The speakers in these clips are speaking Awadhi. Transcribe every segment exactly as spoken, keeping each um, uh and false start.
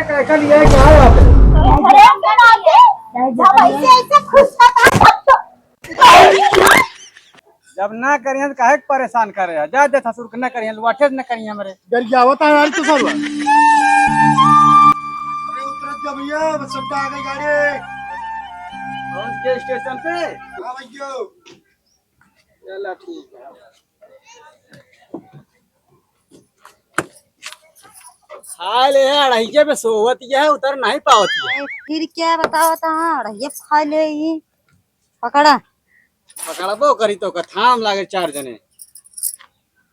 कैसा लिया है, क्या है आप? अरे, हम करा दे। जब ऐसे, ऐसे खुश का था, तब तो। जब ना करिहैं तो काहे के परेशान करे है? जा दे ससुर के ना करिहैं, लुआठे से ना करिहैं हमरे। गरियावत है यार तू सरवा। अरे उतरत जा भैया, बस अड्डा आ गई गाड़ी। पहुँच गए स्टेशन पे? हाँ भैया। चला ठीक है। खाए ले है, अढ़ाइये पे सोवत ये है, उतर नहीं पावत ये। फिर क्या बतावत है, अढ़ाइये पे खाए ले ही। पकड़ा। पकड़बो करी तो का थाम लागे चार जने।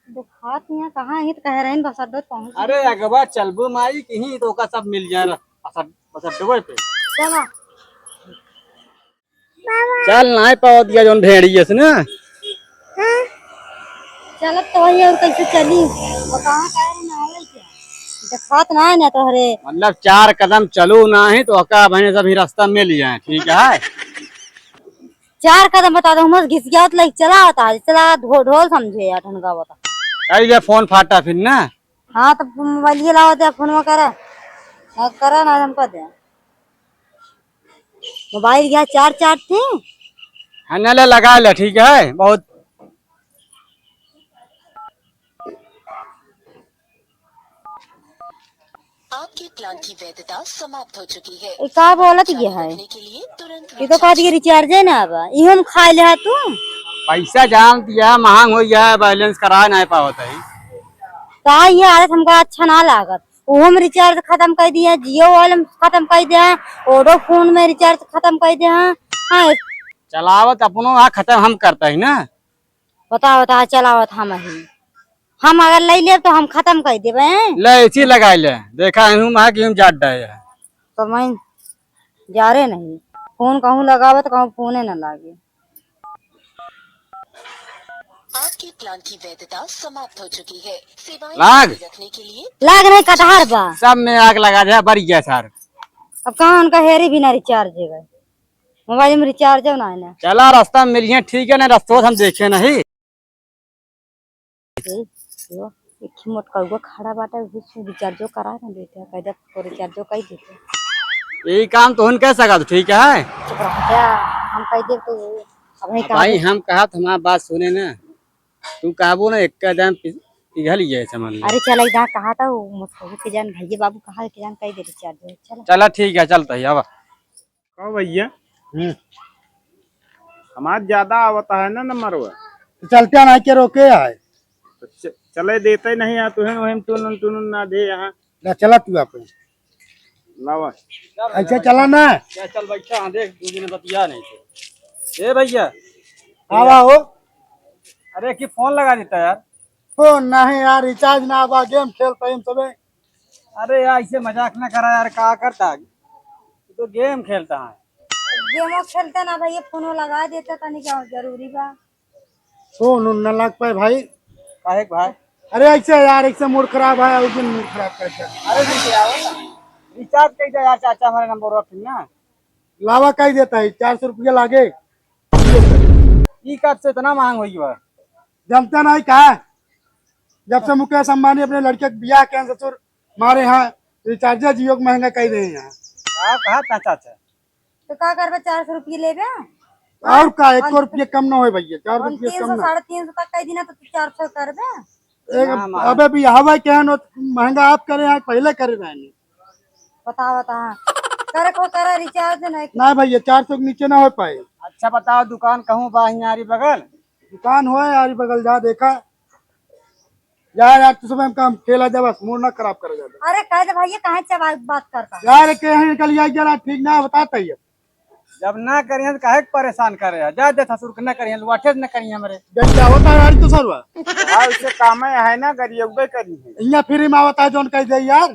देखात यहाँ कहाँ है तो कह रहे हैं बस अड्डा पहुँच अरे गए। अगवा चलबो माई कहीं तो का सब मिल जाए बस अड-, बस अड्डे पे। चला। चल नाहीं पावत गया जौन भेड़िया से ना। चलत तो वही और कैसे चली? बताओ का है ना आवे क्या? देखात ना है ना तोहरे। मतलब चार कदम चलो नाहीं तो ओका बहने सब ही रास्ता मिल जाए, ठीक है? चार कदम बता दो, हमस घिस गया तो लाइक चला होता है, चला ढो-, ढोल समझे या ठनका बता। कई ले फोन फाटा फिर ना। हाँ तो मोबाइल ये लावा दे, फोन में करा। हाँ, करा ना हमको दे। मोबाइल गया चार चार थी। हाँ, ना ले लगा ले, ठीक है, बहुत। आपके प्लान की वैधता समाप्त हो चुकी है। ये का बोलत ये है? रखने के लिए तुरंत ये तो कह दिए रिचार्ज है ना, अब इहो हम खाए ले हा तू। पैसा जान दिया, महंग हो गया है, बैलेंस करा नहीं पावत है। का ये आदत हमका अच्छा ना लागत। ओहो में रिचार्ज खत्म कर दिया, जियो वाले में खत्म कर दिया, वोडाफोन में रिचार्ज खत्म कर दिया। हाँ, चलावत अपनो आ खत्म हम करता ही ना। बताओ, बताओ, चलावत हम ही। हम अगर ले लेब तो हम खत्म कर देबे। ले, इसी लगा ले। देखा हूँ मैं कि हम जाट डाए हैं। तो मैं जा रहे नहीं। फोन कहूँ लगावे तो कहूँ फोने ना लागे। आपके प्लान की वैधता समाप्त हो चुकी है। सेवाएं लाग। जारी रखने के लिए लाग नहीं, कटहर बा। सब में आग लगा दे, बढ़ गया सर। अब कहाँ उनका हेरी बिना रिचार्ज है, मोबाइल में रिचार्ज है ना, है ना। चला रास्ता में मिलिए, ठीक है ना, रास्ता हम देखे नहीं। ए, यो, एक ही मोटकौआ खड़ा बाटे, उसी से रिचार्जो करा ना देते, कह दे तो रिचार्जो कर देते। यही काम तो उन कह सकत, ठीक है? चुप रह जा, हम कह दे तो अब नहीं अब कहा भाई, दे। हम कहा तो हमार बात सुने ना, तू कहबो ना, एक कदम पि-, पिघल गया समझ लो। अरे चल, इधर कहा था वो मोटकौआ के जान, भैया बाबू कहा के जान कह दे रिचार्जो, चल। चला ठीक है, चलता ही अब। का भैया? हम्म। हमार ज्यादा आवता है ना नंबरवा। तो चलते ना के रोके है। तो च-, चले देते नहीं है, तुहे वही टुनुन टुनुन ना दे यहाँ। ना चला तू आप। लावा। ऐसे चला ना। क्या चल बैठा, हाँ, देख, दो दिन बतिया नहीं थे। ए भैया। आवा हो। अरे, कि फोन लगा देता यार। फोन नहीं यार, रिचार्ज ना बा, गेम खेलता हम सबे। अरे यार, ऐसे मजाक ना करा यार, का करता है? तू तो गेम खेलता है। गेमो खेलते ना भैया, फोनो लगा देता तनी, क्या जरूरी बा? फोन उन ना लग पाए भाई। काहे के भाई? अरे ऐसे यार, ऐसे मूड खराब है, उस दिन मूड खराब कर दिया। अरे नहीं आओ, रिचार्ज कर दे यार चाचा, हमारे नंबर रख ना। लावा कह देता है, चार सौ रुपया लागे। ई कब से इतना महंग हो गया? जनता नहीं का, जब से मुकेश अंबानी अपने लड़के के बियाह के ससुर मारे हैं, रिचार्ज जियो के महंगा कर रहे हैं। का कहा था चाचा? तो का करबे, चार सौ रुपये लेबे? और का, एक और रुपये कम ना होए भैया, चार सौ हम रुपये तीन सौ, कम ना। साढ़े तीन सौ तक कह दी ना, तो तू चार सौ करबे? एक, ना, माँ। अबे बियाहवा के हन, महंगा आप करे हैं, पहले करे रहे हैं। बताओ, बताओ। करे को करे रिचार्ज नहीं। ना भैया, चार सौ के नीचे ना हो पाए। अच्छा बताओ, दुकान कहूँ बा हियाँ आरी बगल? दुकान हो आरी बगल, जा देखा। जा यार, तू सब हम काम खेला जा, बस मूड ना खराब करा जा। अरे कह दे भैया, काहे से बात, बात करता? यार, के हैं निकल गया जरा, ठीक ना बताता ही है। जब ना करिए तो काहे के परेशान करे है? जा दे ससुर के ना करिए, लुआठे से ना करिए हमरे। जब क्या होता है यार, तू सरवा? हाँ, उससे काम है, है ना, गरियबे करी है। इहाँ फ्री में आवता है, जौन कह दे यार।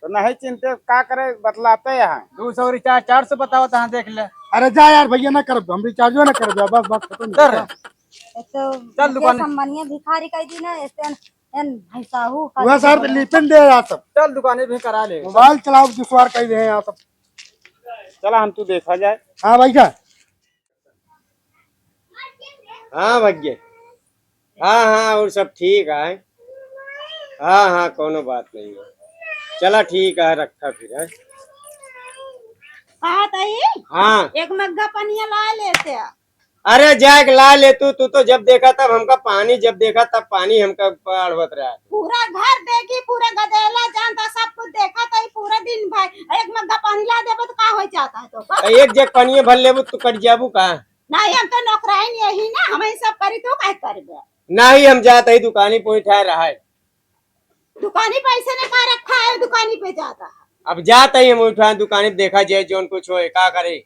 तो नहीं चिंते, का करे, बतलाते हैं। दो सौ रिचार्ज, चार सौ बताओ, तहाँ देख ले। अरे जा यार भैया, ना करब, हम रिचार्जो ना करब, बस बात खत्म। सर, एक तो चल दुकान। हम मनिया भिखारी कह दी ना, ऐसे एन भैंसाहू का वह सर, लिपन दे यार सब। चल दुकाने भी करा ले। मोबाइल चलाओ, दुश्वार कह दे यार सब। चला हम तू देखा जाए। हाँ भाई जा। हाँ भैया, हाँ, हाँ, और सब ठीक है। हाँ, हाँ, कोनो बात नहीं है। चला ठीक है, रखा फिर, है। कहा तई? हाँ। एक मग्गा पनिया ला लेते। अरे जाए के ला ले तू, तू तो जब देखा तब हमका पानी, जब देखा तब पानी हमका अड़वत रहा है। पूरा घर देखी, पूरा गदेला जानता, सब कुछ देखा तई पूरा दिन भर। एक मग्गा पानी ला देबो तो का हो जाता है तो का? तो एक जग पनिया भर लेबू तू कट जाबू का? नहीं, हम तो नौकराइन यही ना, हम ही सब करी, तू काहे करबे? नहीं, हम जात ही दुकानी पे ठहर रहा है। दुकानी पे ऐसे ने का रखा है, दुकानी पे जाता है। अब जात ही हम उठा दुकानी पे, देखा जाए जौन कुछ होए, का करे।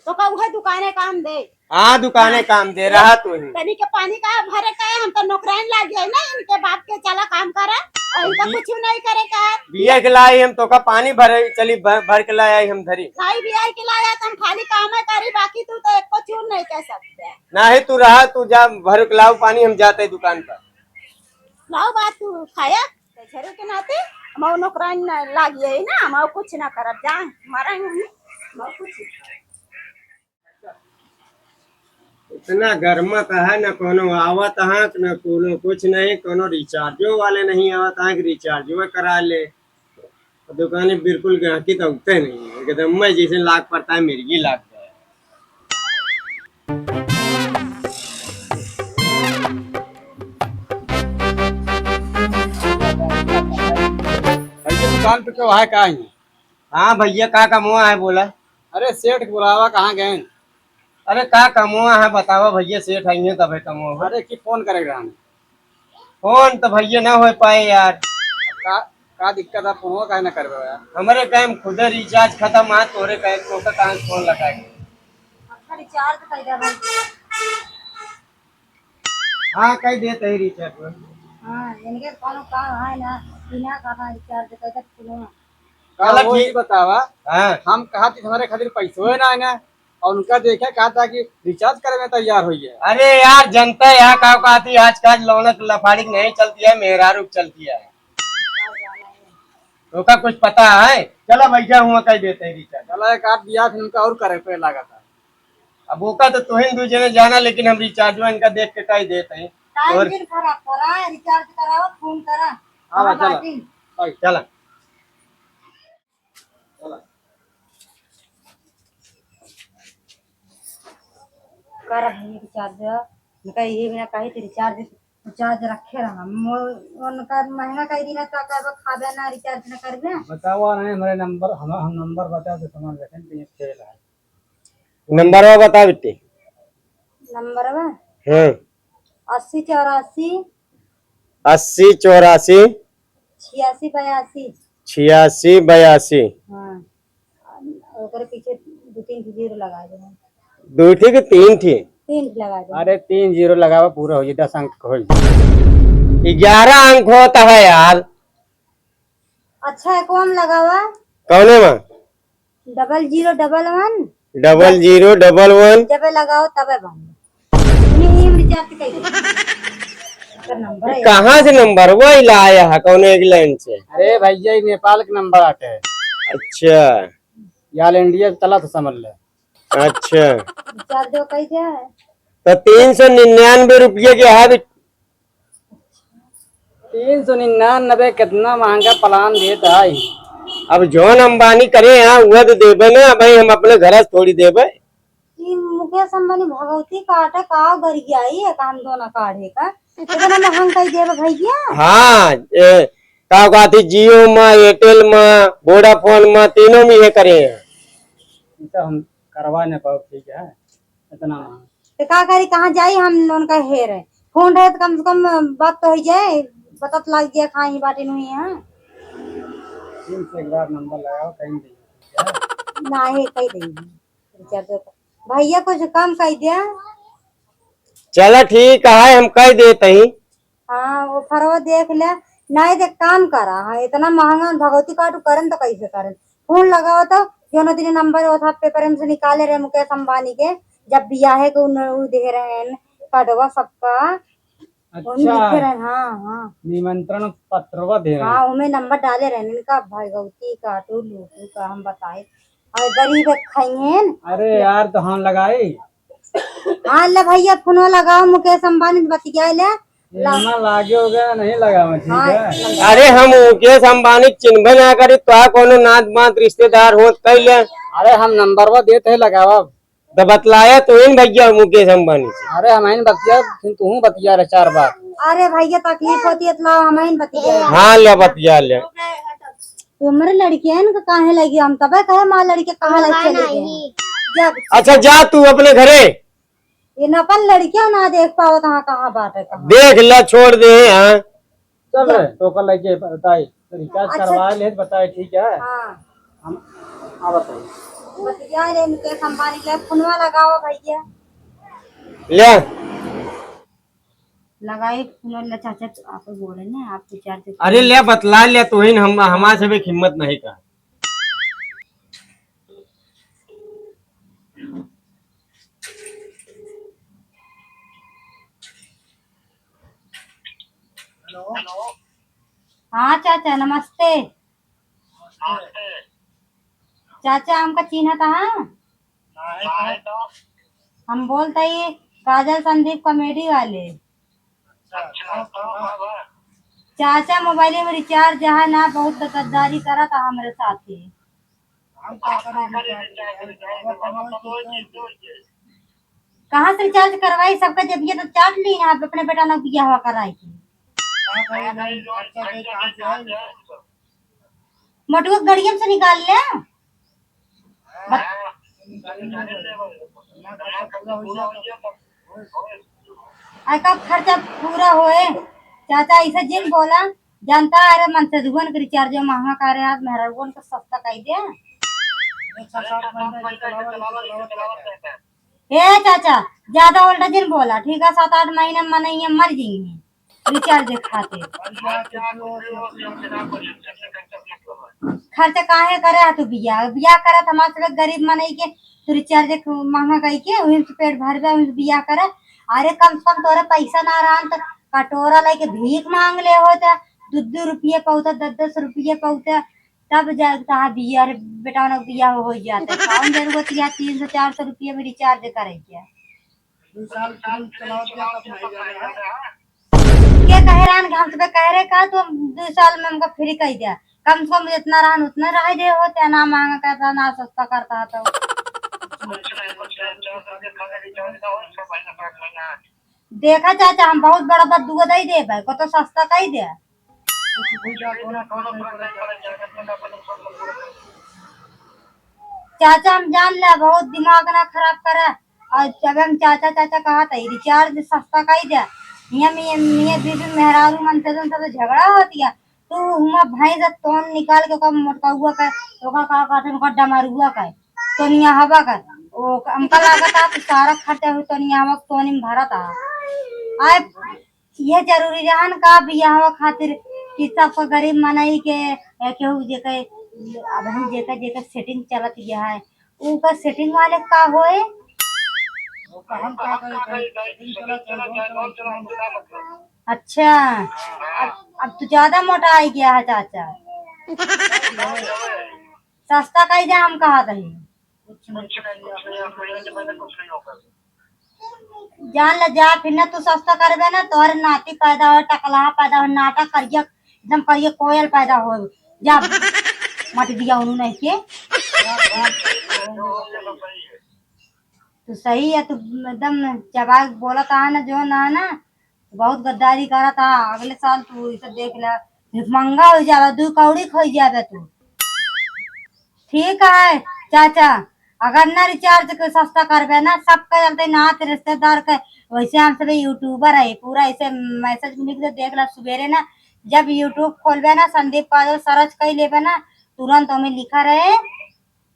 तो का उहे दुकाने काम दे? हाँ, दुकाने हाँ। काम दे रहा तू ही। तनी के पानी का भरे का है, हम तो नौकराइन लाग गए ना, इनके बाप के चला काम करे, और इनका अभी कुछ नहीं करे का। बिया के लाई हम तो का पानी भरे, चली भर, भर के लाई आई हम धरी। भाई बिया के लाया तो हम खाली काम है करी, बाकी तू तो एक को चूर नहीं कर सकते। नाही तू रहा, तू जा भर के लाओ पानी, हम जाते दुकान पर। लाओ बात तू खाया, तो झरू के नाते हम नौकराइन ना लागिए ना, हम कुछ ना करब, जा मरेंगे हम, हम कुछ ना। इतना गर्मत है, न कोनो आवत है, न कोनो कुछ नहीं, कोनो रिचार्जो वाले नहीं आवत है कि रिचार्जो करा ले। दुकानी बिल्कुल गाहकी तो उगते नहीं है, एकदम मैं जैसे लाग पड़ता है, मिर्गी लाग गया। भैया, दुकान पे क्यों है, का है? हाँ भैया, का कमवा है बोला? अरे सेठ के बुलावा, कहाँ गए? अरे का कमवा है बतावा भैया, सेठ आई है तबे कमवा हो। अरे की फोन करे रहन। फोन तो भैया ना हो पाए यार। का, का दिक्कत है, फोनवा काहे ना करबे यार? हमरे कहे में खुदे रिचार्ज खत्म है, तोरे कहे तोका कहाँ से फोन लगाए? आपका रिचार्ज कर दे भाई। हाँ, कह देते ही रिचार्ज में। हाँ, इनके कोनो काम है ना, बिना कहा रिचार्ज कर दे फोनवा। चला का वो ठीक। ही बतावा, हाँ। हम कहा थी हमारे खातिर पैसो है ना, है ना, और उनका देखे कहा था कि रिचार्ज करे में तैयार होइए। अरे यार, जनता यहाँ का कहती, आजकल लौनक लफाड़ी नहीं चलती है, मेहरारू चलती है। तो का कुछ पता है? चला भैया, हुआ कह देते हैं रिचार्ज। चला एक आध बियाह फिर उनका और करे पे लगा था। अब ओका तो तुहिन दू जने जाना, लेकिन हम रिचार्जवा इनका देख के कह देते हैं। टाइम और दिन खराब करा, रिचार्ज कराओ, फोन करा। हाँ, हाँ, चला। बाकी। चला। कर भाई रिचार्ज, उनका ये बिना कही तो रिचार्ज, रिचार्ज रखे रहा। मो-, उनका महंगा कह दी ना, तो कहबो खाबे ना, रिचार्ज ना करबे। बतावा नहीं हमारे नंबर, हम, हम नंबर बता दे, सामान रखें तो ये फेल है। नंबरवा बता बेटी। नंबरवा? हाँ। अस्सी चौरासी। अस्सी चौरासी। छियासी बयासी। छियासी बयासी। हाँ। ओकरे पीछे दो तीन ठे जीरो लगा दे। दो ठे कि तीन ठे? तीन ठे लगा दे। अरे तीन जीरो लगावा, पूरा हो जाए, दस अंक हो जाए। ग्यारह अंक होता है यार। अच्छा, एक ओम लगावा। कौने में? डबल जीरो डबल वन। डबल जीरो डबल वन। जबे लगाओ तबे बंद। नहीं, हम रिचार्ज कइले। एकर नंबर है। कहाँ से नंबर? वही लाया है, कौनो एक लाइन से। अरे भैया, ये नेपाल के नंबर आटे है। अच्छा। यार इंडिया चला तो समझ ले। अच्छा। रिचार्ज जो कइले है। तो तीन सौ निन्यानवे रुपये के है भी। तीन सौ निन्यानवे कितना महंगा प्लान देत है। अब जौन अंबानी करे यहाँ, वह तो देबे ना, भाई हम अपने घर से थोड़ी देबे। ई मुकेश अंबानी भगवती काटे का गरियाई है काम दोनों काढ़े का। इतना महंगा ही देबे भैया। हाँ, ए, का कहती जियो मा, एयरटेल मा, वोडाफोन मा, तीनों में ये करे हैं। ई तो हम करवा न पाओ, ठीक है, इतना महंगा। तो का करी, कहाँ जाई हम उनका हेर है। फोन रहे तो कम से कम बात तो हो जाए, पता तो लग जाए कहाँ ही बाटे नहीं है। तीन से एक बार नंबर लगाओ, कहीं नहीं। नहीं, कह देंगे। रिचार्ज तो भैया कुछ कम कर दिया। चला ठीक है, हम कह देते ही। हाँ, वो फरवा देख ले। नहीं देख, काम करा। हाँ, इतना महंगा भगवती काटू करन तो कैसे करन? फोन लगाओ तो, जोनो दिन नंबर वो था पेपर में से निकाले रहे मुकेश अंबानी के, जब बियाहे के उन-, उ दे रहे हैं कार्डवा सबका। अच्छा। लिखे रहे, हाँ, हाँ। निमंत्रण पत्रवा दे रहे हैं। हाँ, उमे नंबर डाले रहे इनका, भगवती काटू लूटू का हम बताए। और गरीब एक खाइहैं। अरे यार, तो हम लगाई। हाँ, ले भैया, फोन लगाओ, मुकेश अंबानी से बतिया ले, एमा लागे हो गया, नहीं लगावे, ठीक है? अरे हम मुकेश अंबानी के चिन्हबे ना करी, तो कोनो नात बात रिश्तेदार होत कइले। अरे हम नंबरवा देत है, लगावा। तो बतलाया तो इन भैया मुकेश अंबानी से। अरे हम इन बतिया, फिर तू बतिया रे चार बात। अरे भैया तकलीफ होती है तो लाओ हम इन बतिया। हाँ ले बतिया ले। तो मेरे लड़कियां इनका काहे लगी, हम तबे कहे माँ लड़के कहाँ लग चले गए। जब अच्छा जा तू अपने घरे। ये न अपन लड़कियां ना देख पावत, हाँ कहाँ बाटे कहाँ। देख ला छोड़ दे, हाँ। चल रे, तो कल लेके बताई, रिचार्ज अच्छा। करवा ले, बताई, ठीक है? हाँ। हम, हाँ, बताई। बतिया रे, मुकेश अंबानी के फोनवा लगाओ भैया। ले। लगाई फोन ले चाचा, आप बोले ना, आप रिचार्ज अरे ले, बतला ले, तू ही न हम, हमारे से भी हिम्मत नहीं का। हेलो। हाँ चाचा, नमस्ते। नमस्ते। चाचा, हमका चिन्हत हा? नहीं तो। हम बोलत ही काजल संदीप कॉमेडी वाले। अच्छा, अच्छा, तो बाबा। चाचा, मोबाइल में रिचार्ज है ना, बहुत गद्दारी करत हा हमरे साथे। हम का करी रिचार्ज? कहाँ से रिचार्ज करवाई? सबका जब ये तो चाट ली ना, अपने बेटा ना बियाह कराई के। का करी, खर्चा के कहाँ से आई? मोटुआ के गड़ियम से निकाल ले। बत- ना खर्चा पूरा हो जाए तब। आ, कब खर्चा पूरा होए? चाचा, ऐसे जिन बोला, जानता है, अरे, मन से जुगन के रिचार्ज महंगा करे, आज मेहरारुअन के सस्ता कई दे। अरे, छह सात महीना के चलावा, चलावा, चलावा, चलावा। हे चाचा, ज्यादा उल्टा जिन बोला, ठीक है? सात आठ महीना में मनई मर जाएंगे रिचार्ज खातिर। खर्च काहे करे हा तू बियाह? बियाह करत हमार सब गरीब मनई के तू रिचार्ज महंगा कई के उही से पेट भरबे, उही से बियाह करे। अरे कम से कम तोरे पैसा ना रहन त कटोरा लेके भीख मांग ले होत, दू दू रुपये पौता, दस दस रुपये पौता, तब जा तहार बियाह, बेटा ना बियाह हो जाता। कौन जरूरत है तीन सौ चार सौ रुपये में रिचार्ज करे के? दो साल फिल्म चलावत बा, तब नहीं जाने, हाँ। के कहे रहन कि हम तबे कह रहे का तू दो साल में हमका फ्री कह दिया, कम से कम जितना रहन उतना रह दे होते, ना महंगा करता ना सस्ता करता तो। देखा चाचा, हम बहुत बड़ा बदुआ दे देबे, को तो सस्ता कह दे। चाचा हम जान ले बहुत दिमाग ना खराब करे। और जब हम चाचा चाचा कहा था, रिचार्ज सस्ता कई दे। हियाँ मियाँ, मियाँ बीबी मेहरारू मन से तो, तो झगड़ा होती है। तू हुआ भैंस तोन निकाल के ओकर मोटकौआ का, ओका का कहते हैं, ओकर डमरुआ का, तोनिया हवा का। ओ, हमका लागत है, तू सारा खर्चा हुई तोनिया हवा तोनी में भरत है। आए ये जरूरी रहन का बियाहवा खातिर कि सबका गरीब मनई के, ए, केहू जेके, अबहिन जेके, जेके सेटिंग चलत गया है, ऊपर सेटिंग वाले का होए? हम का करी, कहीं सेटिंग चलत है, कौन चलत है, हमसे का मतलब? अच्छा, अब, अब तू ज्यादा मोटा आई गया है चाचा। सस्ता कई दे हम कहा तही। कुछ नहीं, कुछ नहीं, आप महीने के महीने कुछ नहीं होगा। जान ले जा, फिर ना तू सस्ता करबे ना, तोहरे नाती पैदा हो, टकला पैदा हो, नाटा करिया, एकदम करिया कोयल पैदा हो। जा, मत दिया उन्होंने के। तू सही है, तू एकदम जवाब बोलत आ ना, जो ना ना, बहुत गद्दारी करत आ। अगले साल तू इसे देख ले, भिखमंगा हो जाबे, दू कौड़ी खोई जाबे तू। ठीक है चाचा, अगर ना रिचार्ज के सस्ता करबे ना, सबके चलते नात रिश्तेदार के, वैसे हम सब यूट्यूबर है, पूरा ऐसे मैसेज लिख दे, देख ला सुबेरे ना, जब यूट्यूब खोलबे ना, संदीप काजल सर्च कर लेबे ना, तुरंत ओमे लिखा रहे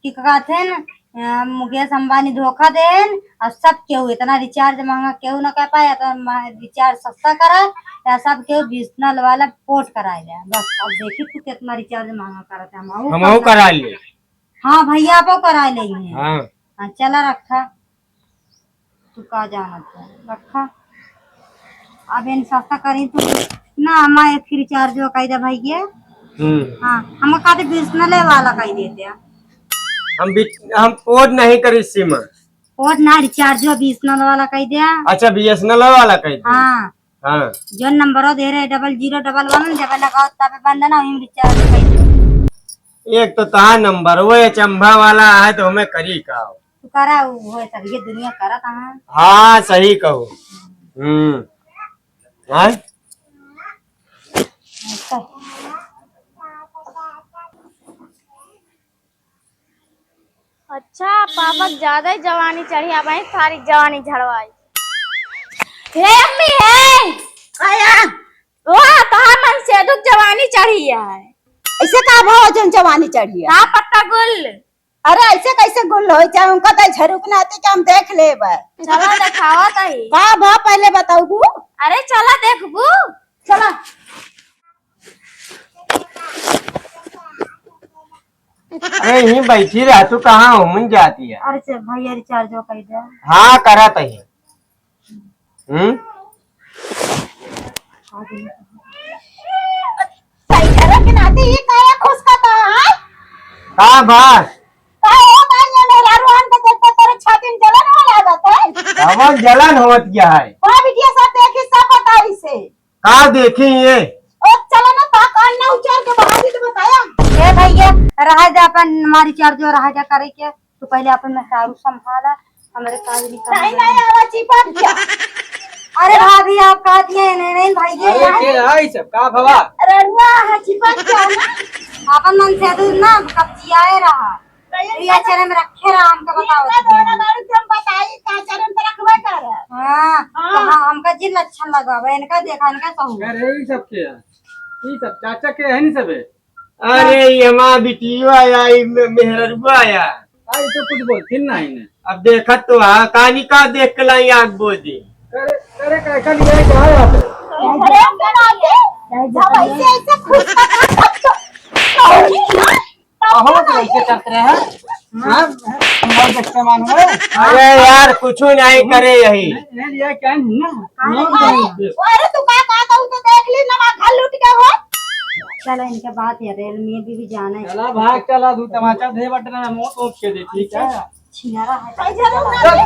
कि का कहते हैं, अ, मुकेश अंबानी धोखा देन और सब केहू इतना रिचार्ज महंगा केहू ना कर पाए, इतना मह-, रिचार्ज सस्ता करा या सब केहू बीएसएनएल वाला पोर्ट करा ले। बस अब देखी तू कितना रिचार्ज महंगा करत है, हम हमहू करा ले। हाँ भैया, आपो करा ले। हाँ। हाँ, चला रखा। तू का जानत है, रखा। अब इन सस्ता करी तू ना, हमारे एक रिचार्ज कई दे भैया। हम्म। हाँ, हम कहते बीएसएनएल वाला कई देते हैं। हम भी, हम पोर्ट नहीं करी सिम। पोर्ट ना, रिचार्ज बीएसएनएल वाला कई दे। अच्छा, बीएसएनएल वाला कई दे। हाँ। हाँ। जौन नंबरो दे रहे, double zero double one, जब लगाओ तब बंद ना, वहीं recharge कर दो। एक तो तहार नंबर वो अचंभा वाला है, तो हमें करी का? तू करा, वो है सब, ये दुनिया करा कहाँ? हाँ, सही कहो। हम्म। हाँ? अच्छा, पापा के ज्यादा ही जवानी चढ़ी, अब वहीं थारी जवानी झड़वाई। हे अम्मी, हे! आया। ओ, तोहार मन से दुख जवानी चढ़ी है। ऐसे का भाव जन जवानी चढ़ी है? का पत्ता गुल? अरे, ऐसे कैसे गुल होई? चाहे उनका तो झरुक ना आती कि हम देख लेबे। चला देखावा तई। का भाव पहले बताऊ? अरे, चला देखबू। चला। अरे, यहीं बैठी रह, तू कहाँ हो? मुन जाती है। अरे, चल भैया, recharge हो कई दे। हाँ, करा तही। हम्म? सही करे के नाते ये काया खुश का तो, हाँ? का बात? का हो, ताई, ये मेहरारू आन के देखते तेरे छाती में जलन हो लागत है। कवन जलन होत क्या है? वहाँ बिटिया सब देखी, सब बताई से। का देखी ये? ओ, चलो ना, ताक अन्ना उचार के बाहर ही तो बताया। ए भैया, रहा जा अपन मारी चार जो रहा जा करे के। तू पहले अपन मेहरारू संभाला, हमरे काज निकाल नहीं, दे। नहीं, आवा चिपक जा। अरे भाभी, आप कह दिए नहीं, नहीं भाई, ये अरे है। के आई सब का भवा? रड़ुआ है, चिपक जा ना। अपन मन से दूर ना, कब्जियाए रहा। ये अचरे में रखे रहा, हमका बताओ। ये दोनों बारू तुम बताई, का अचरे में रखबे कर। हाँ, हाँ। हाँ, हमका जिन अच्छा लगा, इनका देखा, इनका कहूँ। अरे, ई सब के है? ई सब चाचा के है नी सबे? अरे, ये हमार बिटिया आया, ये मे-, मेहररुआ आया। आई तो कुछ बोलती नहीं ने। अब देखत तो हा, कहानी का देख के लाई आग बोझी। करे, करे, का, का लिया है, क्या है यहाँ पे? अरे, हम ना आते, जब ऐसे, ऐसे खुश था, तब तो, कहो जी, हाँ? कहो तो ऐसे करते रहे, हाँ? हाँ? हमारे बच्चे मान हुए। अरे यार, कुछ नहीं करे यही। नहीं, नहीं लिया क्या है, ना? हाँ, हाँ। अरे, तू का कहता हूँ तो देख ली, ना, घर लूट के हो। चलो, इनके बात ये रेल में भी, भी जाने। चला भाग, चला, दू तमाचा दे बटना, मुंह तोप के दे, ठीक है? छिनारा है। भाई, जरूर ना दे।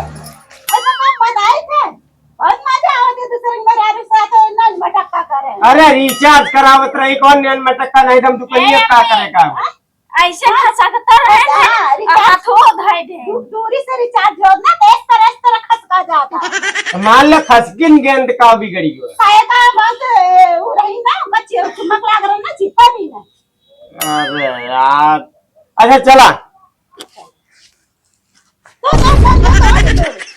ऐसा काम बताए थे। बहुत मजा आवत है दूसरे के मेहरारू साथ नैन मटक्का करे। अरे, recharge करावत रही, कौन नैन मटक्का नहीं, तुम दुकानिया का करे का? ऐसे खसकता रहे थे, हाँ, recharge हाथों धइ दे। दू-, दूरी से recharge हो ना, तो इस तरह, इस तरह खसका जाता। तो मान लो खसकिन गेंद का बिगड़ी हो। काहे का बात, ए, वो रही ना, बच्चे चुमक लाग रहे ना, चिपा भी ना। अरे यार, अच्छा चला। तो, तो, तो, तो, तो,